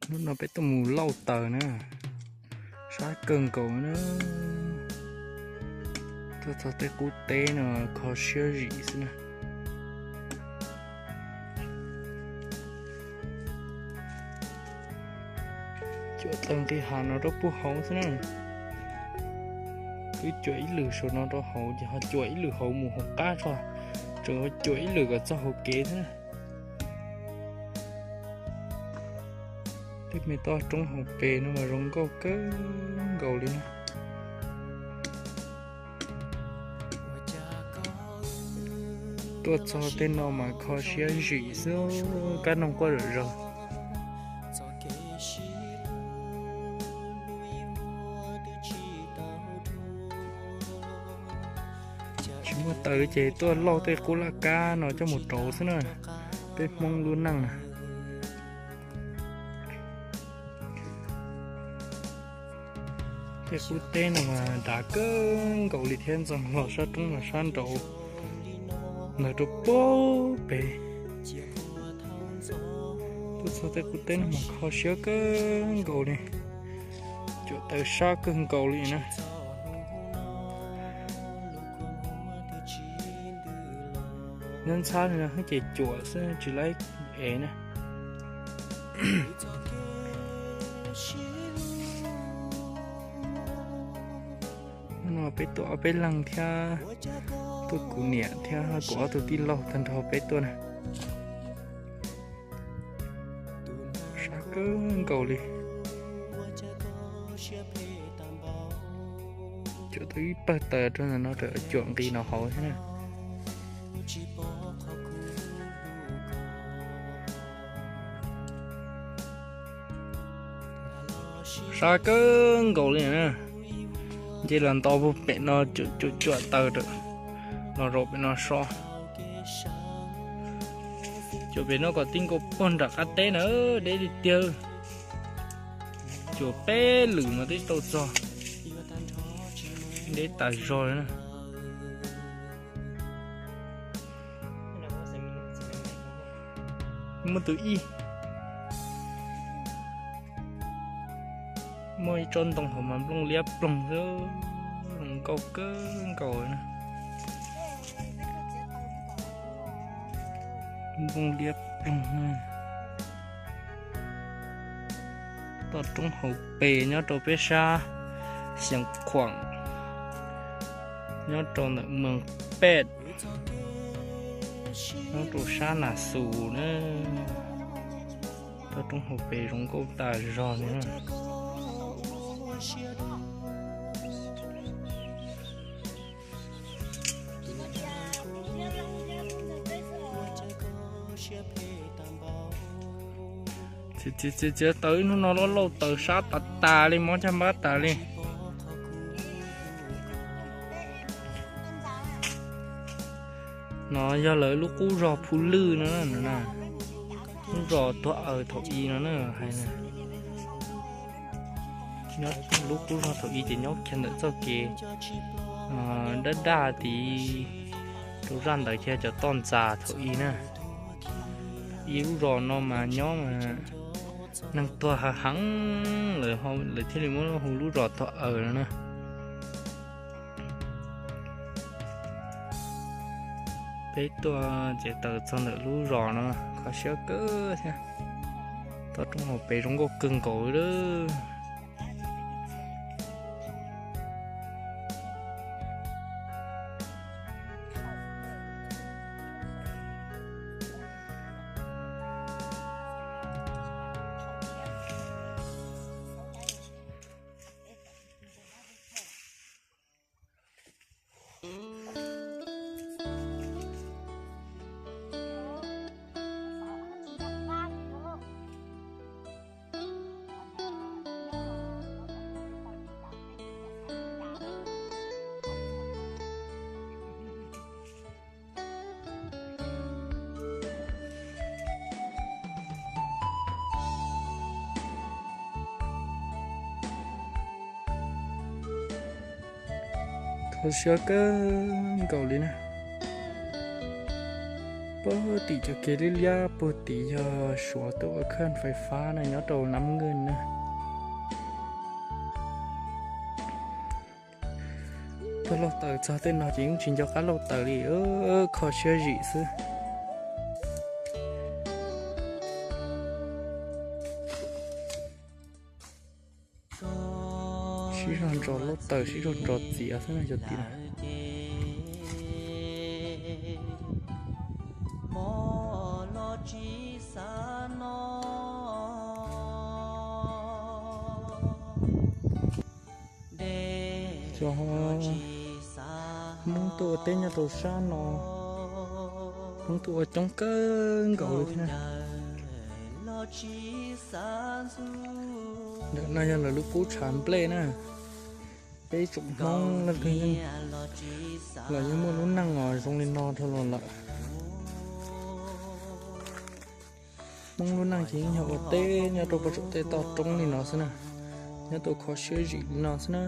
Hnub no peb tuaj mus lauj taws na, sab kawg nkaus na. Tuaj txog tej qub teb no kho siab zim xwb na. Cuam taws nqis hav no rau puag hauv xwb na. Twb cuam ib lwm saum no rau hauv ces ho cuam ib lwm hauv mus hauv qab tso, tseem cuam ib lwm kom txog hauv kev thiab na. Tej me toj roob hauv pes no mas zoo nkauj kawg nkaus li na. Tuaj txog tej no mas kho siab zim xwb, kab noog quaj zom zaws. Tsis muaj taws ces tuaj lauj tej qub laj kab no coj mus rauv xwb na, peb Hmoob lub neej na. Tej qub teb no mas dav kawg nkaus li thiab, ntxoog los sab roob los sab nraud ntawd rau puag pem. Tuaj txog tej qub teb no mas kho siab kawg nkaus li, cuam taws sab kawg nkaus li na. Nyob ntxhab li no ces cuam xwb tsis laib ev na. Hnub no peb tuaj ob peb leeg thiab, tuaj kuv niam thiab kuv ob tug tij laug tag nrho peb tuaj na. Sab kawg nkaus li. Cuam tau ib pawg taws rau ntawm no, cuam nqis no hauv thiab na. Sab kawg nkaus li na. Nce los nto puag pem no, cuam cuam taws los zaum pem no so. Cuam pem no kom tij nkaus puag nram qab teb na, deb tiag tiag. Cuam peb lwm mas twb tau txog, deb tas zog li na. Muaj tus ib, muaj ib tsob ntoo hauv mas nplooj liab ploog xwb, zoo nkauj kawg nkaus na. Nplooj liab ploog na. Toj roob hauv pes nyob rau peb sab Xeev Khuam, nyob rau ntawm Mees Pej, nyob rau sab Nas Xus na. Toj roob hauv pes zoo nkauj tas zog li na. Txiav txiav txiav taws ib hnub no lauj lauj taws sab tas tas li, mob caj npab tas li. No yog lawv lub qub zos Phu Lwj no na, lub zos tuag aws thaum i no na hais na. Nyob lub qub zos thaum i ces nyob kiag ntawm txoj kev daj daj tid, rau zaj ntawd kiag cov toj ntxas thaum i na. Ib lub zos no mas nyob mas neeg tuag hav heev, lawv thiaj li muab hu lub zos tuag aws no na. Peb tuaj txiav taws txog ntawm lub zos no, kho siab kawg thiab. Toj roob hauv pes zoo nkauj kawg nkaus li. Kho siab kawg nkaus li na. Tim cov kev liab liab puag tim yog Suav tuaj ua khaj fais fab na, nyob rau Nam Ngwj na. Tuaj lauj taws txog tej no ces yeej tsis nco qab lauj taws li, kho siab zim xwb. Sib zog ntsos lauj taws, sib zog ntsos txiav xwb na cov tim na. Cov Hmoob tuaj ua teb nyob rau sab no, Hmoob tuaj ua coob kawg nkaus li thiab. Ntawm no yog lawv lub qub tshav nplej na. Peb tsoom Hmoob leej twg yeej los yeej muaj lub neej os zoo li no dhau los lawm. Hmoob lub neej ces yeej yog ua teb nyob rau puag saum tej toj roob li no xwb na, nyob tau kho siab zim li no xwb na.